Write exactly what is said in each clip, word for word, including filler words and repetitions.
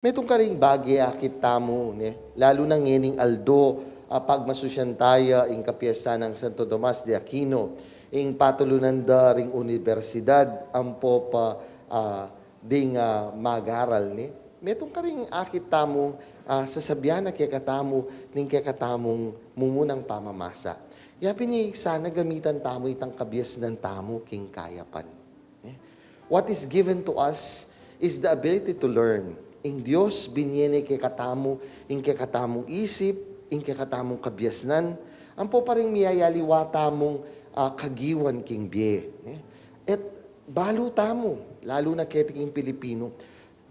Metung karing bage akit tamu, ne? Lalu na ngening aldo, a, pagmasusyan taya ing kapiestan nang Santo Tomas de Aquino, ing patulunan da ring unibersidad, ampo pa, a, ding, a, mag-aral, ne? Metung karing akit tamu, a, sasabian na kekatamu, ning kekatamung mumunang pamamasa. Ya pin i sana gamitan tamu itang kabiasnan tamu king kayapan. Eh, what is given to us is the ability to learn. Ing Dios binie ne kekatamu, ing kekatamung isip, ing kekatamung kabiasnan, ampo pa ring miyayaliwa tamung, ah, kagiwan king bie. Eh, at balu tamu, lalu na keti king Pilipino,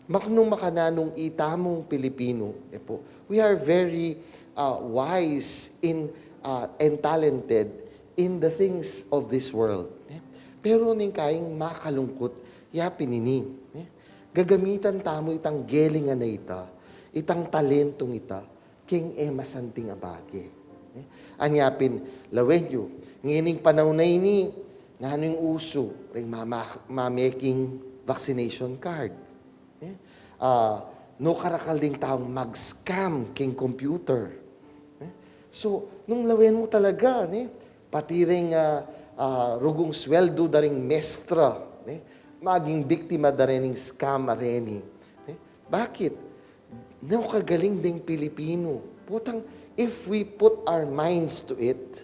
maknung makananu ing itamung Pilipino, e pu, we are very, uh, wise in, uh, and talented in the things of this world, e. Pero ning kaing makalungkut, ya pin ini, e. Gagamitan tamu itang gelingan a ita, itang talentong ita, king e masanting a bage, e. Anya pin, lawen yu, ngening panaun a ini, nanu ing usu, ring mama-, mameking vaccination card. Eh? Ah, no karakal ding taung mag-scam king computer. Eh? So, nung lawen mu talaga, ne, pati ring, ah, ah, rugung sweldo da ring mestra, ne, maging biktima da ring scam a reni. Eh? Bakit? No kagaling ding Pilipino. Potang, if we put our minds to it,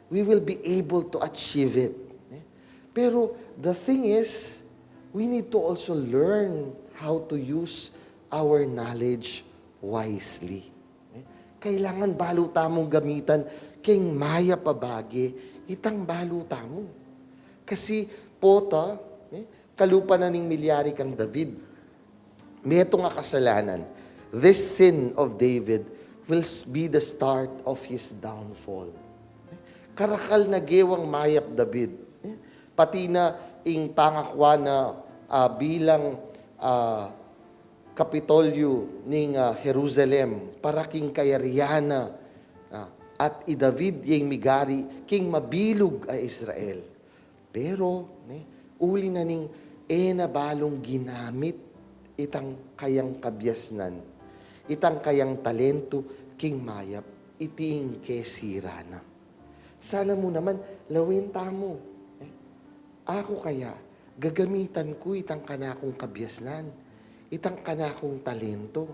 we will be able to achieve it. Eh? Pero the thing is, we need to also learn how to use our knowledge wisely. Eh? Kailangan balu tamung gamitan king mayap a bage itang balu tamu. Kasi pota, eh, kalupa na ning milyari kang David. Metung a kasalanan, this sin of David will s-, be the start of his downfall. Karakal na gewang mayap David. Pati na ing pangakwa na, ah, bilang, ah, Kapitolyo ning, ah, Jerusalem, para king kayarian na, ah, at i David yang migari king mabilug a Israel. Pero, ne, uli na ning e na balung ginamit itang kayang kabiasnan, itang kayang talento king mayap, iti ing kesira na. Sana mu naman, lawen tamu, ne? Aku kaya, gagamitan ku itang kanakung kabiasnan, itang kanakung talento.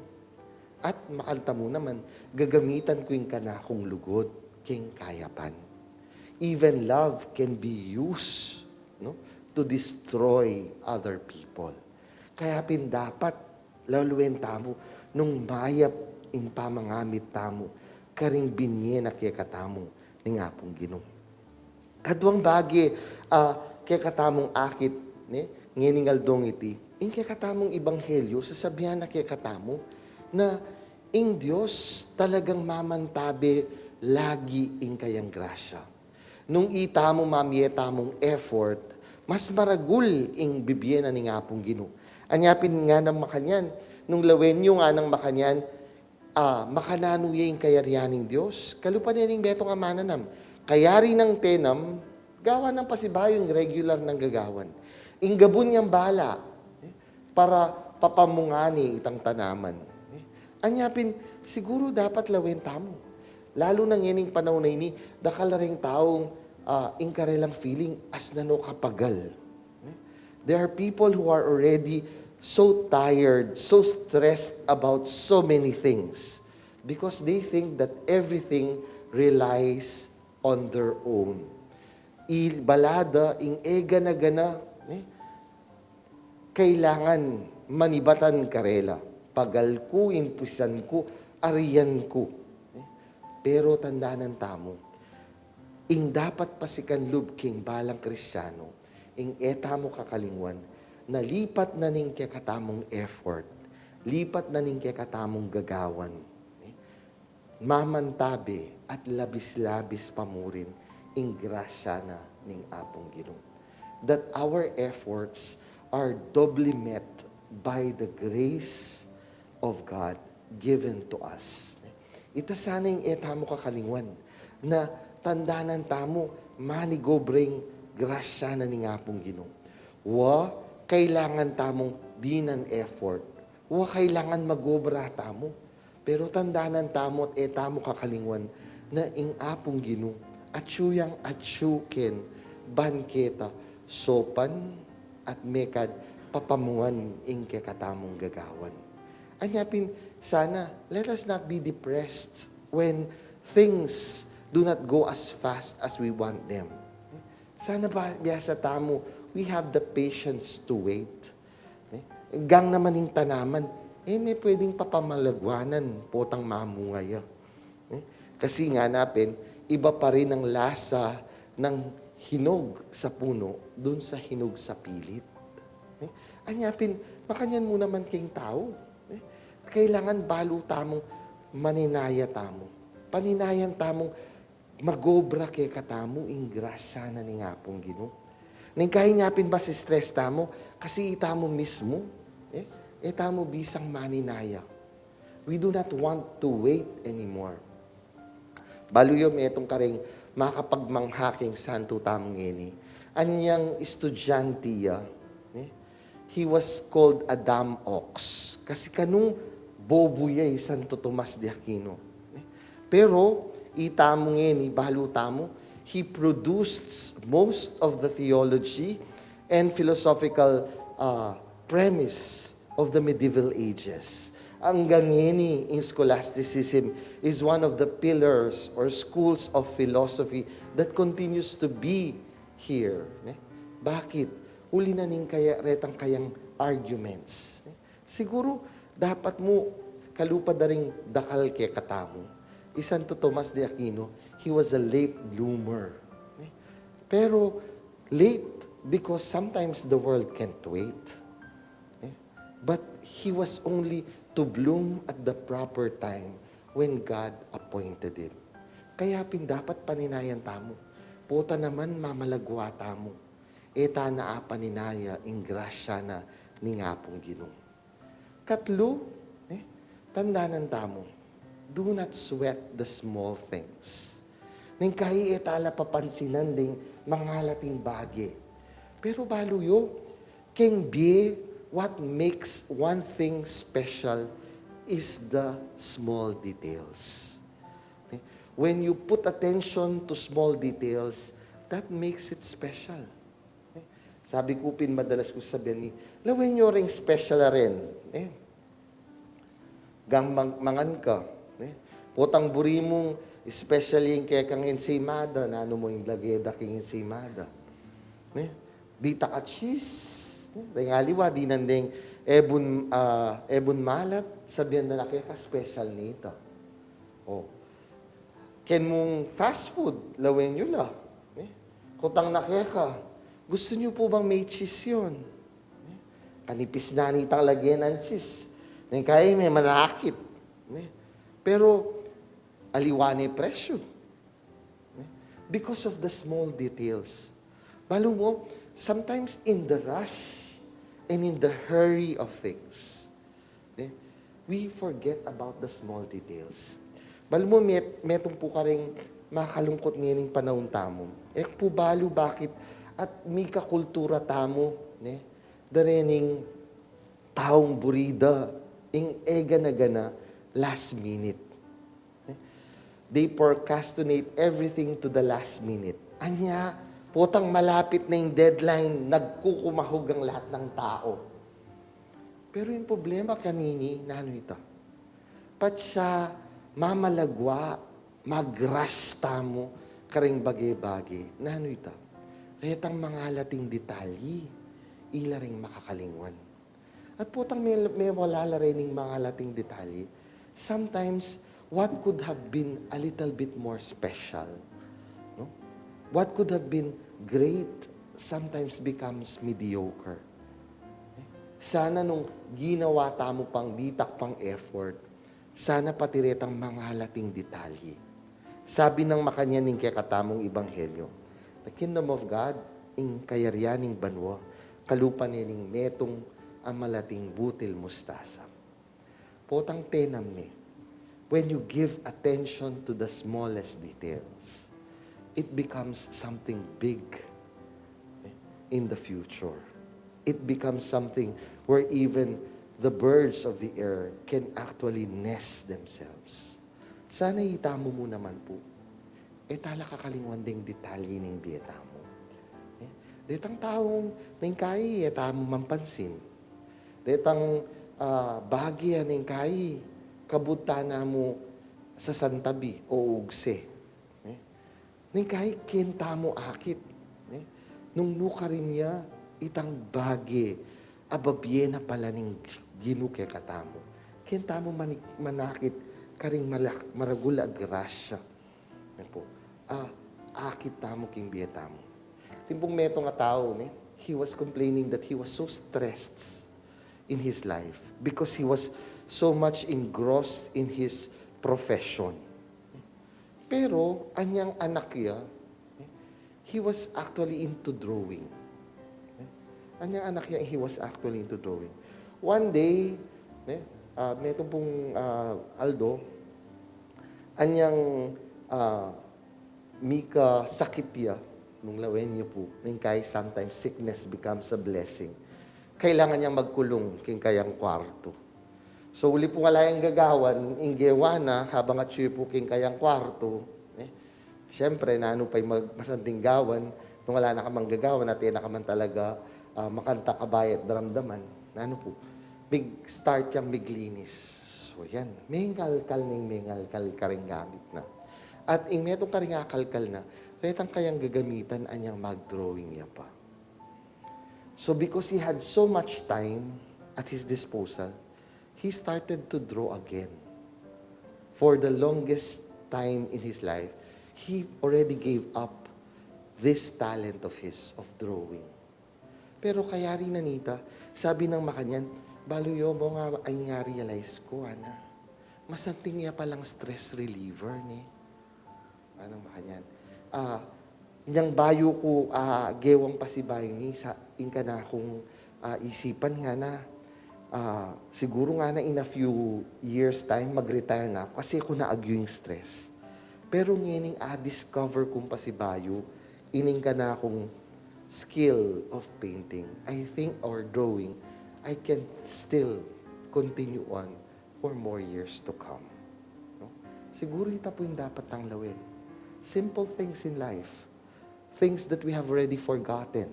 At makantamu naman, gagamitan ku ing kanakung lugud king kayapan. Even love can be used, no, to destroy other people. Kaya pin dapat laluen tamu nung mayap ing pamangamit tamu karing binie na kekatamu ning Apung Ginu. Kaduang bage, ah, kekatamung akit, ne, ngening aldong iti, ing kekatamung ebanghelyo, sasabian na kekatamu na ing Dios talagang mamantabe lagi ing kayang grasya. Nung itamu mamie tamung effort, mas maragul ing bibie na ning Apung Ginu. Anya pin ngana makanyan, nung lawen yu ngana makanyan, ah, makananu ya ing kayarian ning Dios? Kalupa ne ning metung a mananam. Kayari nang tenam, gawan nang pasibayu ing regular nang gagawan. Ing gabun yang bala, eh, para papamunga ne itang tanaman. Eh, anya pin, siguru dapat lawen tamu. Lalu na ngening panaun a ini, dakal la ring taung, ah, ing karelang feeling, as na no kapagal. There are people who are already so tired, so stressed about so many things because they think that everything relies on their own. Ibala da ing e gana-gana, eh, kailangan manibatan karela. Pagal ku, impisan ku, arian ku. Eh, pero tandanan tamu, ing dapat pasikan lub king balang Kristiano, ing e tamu kakalingwan, na lipat na ning kekatamung effort, lipat na ning kekatamung gagawan, eh, mamantabe at labis-labis pa mu rin ing grasya na ning Apung Ginu. That our efforts are doubly met by the grace of God given to us. Ita sana ing e tamu kakalingwan, na tandanan tamu, manigob ring grasya na ning Apung Ginu. Wa, kailangan tamung dinan effort, Wa kailangan magobra tamu. Pero tandanan tamu at e tamu kakalingwan na ing Apung Ginu, atyu yang atyu ken ban keta sopan at mekad papamuan ing kekatamung gagawan. Anya pin, sana, let us not be depressed when things do not go as fast as we want them. Sana ba, biasa tamu, we have the patience to wait. Ne? Gang naman ing tanaman, e me pwedeng papamalagwanan potang mamunga ya. Ne? Kasi ngana pin, iba pa rin ang lasa ng hinog sa puno dun sa hinog sa pilit. Ne? Anya pin, makanyan mu naman keng tau. Ne? Kailangan balu tamung maninaya tamu. Paninayan tamung magobra kekatamu ing grasya na ning Apung Ginu. Neng kaya nya pin ma-stress tamu, kasi itamu mismu, e, e tamu bisang maninaya. We do not want to wait anymore. Balu yu metung karing makapagmangha king santo tamu ngeni. Anyang estudyante ya, e, he was called a dumb ox. Kasi kanung bobo ya i Santo Tomas de Aquino. Pero, itamu ngeni, balu tamu, he produced most of the theology and philosophical, uh, premise of the medieval ages. Anggang ngeni, ing scholasticism is one of the pillars or schools of philosophy that continues to be here. Ne? Bakit? Uli na ning kaya, retang kayang arguments. Ne? Siguru, dapat mu kalupa da ring dakal kekatamu, i Santo Tomas de Aquino, he was a late bloomer. Ne? Pero, late because sometimes the world can't wait. Ne? But he was only to bloom at the proper time when God appointed him. Kaya pin dapat paninayan tamu. Pota naman mamalagwa tamu. E ta na apaninaya ing grasya na ning Apung Ginu. Katlu, ne, tandanan tamu, do not sweat the small things. Neng kai e ta la papansinan ding mangalating bage. Pero balu yu, keng bie, what makes one thing special is the small details. Ne? When you put attention to small details, that makes it special. Ne? Sabi ku pin, madalas ku sabian ni, lawen yu ring special a ren. Ne? Gang mang-, mangan ka. Ne? Potang buri mung special ing kekang ensaymada, nanu mu ing lage da king ensaymada. Ne? Ditak a cheese. Ne? Deng aliwa, dinan deng ebun, ah, ebun malat, sabian da na keka special nita. O. Ken mung fast food, lawen yu la. Ne? Kutang na keka, gustu yu pu bang me cheese yun? Ne? Kanipis na nitang lagyan ng cheese. Neng kai me manakit. Ne? Pero, aliwa ne presyu. Ne? Because of the small details. Balu mu, sometimes in the rush and in the hurry of things, ne, we forget about the small details. Balu mu, met-, metung pu karing makalungkut ngening panaun tamu. E ku pu balu bakit at mika kultura tamu, ne, da rening taung buri da ing e gana-gana last minute. They procrastinate everything to the last minute. Anya, potang malapit na ing deadline, nagkukumahug ang lahat ng tao. Pero ing problema kanini, nanu ita? Patsa mamalagwa, mag-rush tamu karing bage-bage. Nanu ita? Retang mangalating detalye, ila ring makakalingwan. At potang me-, mewala la rening mangalating detalye, sometimes what could have been a little bit more special, no? What could have been great sometimes becomes mediocre. Sana nung ginawa tamu pang ditak pang effort, sana pati retang mangalating detalye. Sabi nang makanyan ning kekatamung ebanghelyo, "The kingdom of God, ing kayarian ning banua, kalupa ne ning metung a malating butil mustasa." Potang tenam ne, when you give attention to the smallest details, it becomes something big in the future. It becomes something where even the birds of the air can actually nest themselves. Sana itamu mu naman pu, e ta la kakalingwan deng detalye ning bie tamu. Eh, detang taung neng kai e tamu mampansin. Detang, ah, bage a neng kai kabud ta na mu sasantabi o ugse. Eh, neng kai keng tamu akit, eh, nung nukarin ya itang bage a babie na pala ning Ginu kekatamu. Keng tamu mani-, manakit karing malak-, maragul a grasya. Yan pu. Ah, akit tamu king bie tamu. Timpung metung a tau, ne? He was complaining that he was so stressed in his life because he was so much engrossed in his profession. Pero anyang anak ya, he was actually into drawing. Anyang anak ya, he was actually into drawing. One day, ne, ah, metung pung, ah, aldo, anyang, ah, mika sakit ya, nung lawen ya pu, neng kai sometimes sickness becomes a blessing. Kailangan yang magkulung king kayang kwartu. So, uli pung ala yang gagawan, ing gewa na, habang atyu pu king kayang kwartu, eh, siyempre, nanu pa ing mag-, masanting gawan, nung ala na ka mang gagawan, at e na ka man talaga, ah, makanta kabayat daramdaman. Nanu pu, mig-start yang miglinis. So, yan. Mengalkal na ing mengalkal karing gamit na. At ing metung karing akalkal na, retang kayang gagamitan anyang mag-drawing ya pa. So because he had so much time at his disposal, he started to draw again. For the longest time in his life, he already gave up this talent of his, of drawing. Pero kayari na nita, sabi nang makanyan, "Balu yo mu nga, ay nga realize ku, ana. Masanting ya palang stress reliever, ne?" Anang makanyan? Ah, nyang bayu ku, ah, gewang pasibayu ini, sa ing kanakung, ah, isipan ngana, ah, siguru ngana in a few years time, mag-retire na ku kasi ku na agyu ing stress. Pero ngening a-discover kung pasibayu ining kanakung skill of painting, I think, or drawing, I can still continue on for more years to come. No? Siguro ita pu ing dapat tang lawen. Simple things in life, things that we have already forgotten.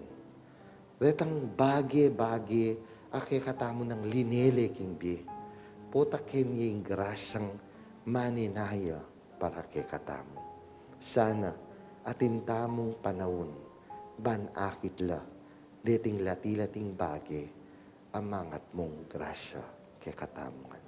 Retang bage-bage a kekatamu nang linele king bie, pota keni ing grasyang maninaya para kekatamu. Sana atin tamung panaun ban akit la deting lati-lating bage a mangat mung grasya kekatamu ngan.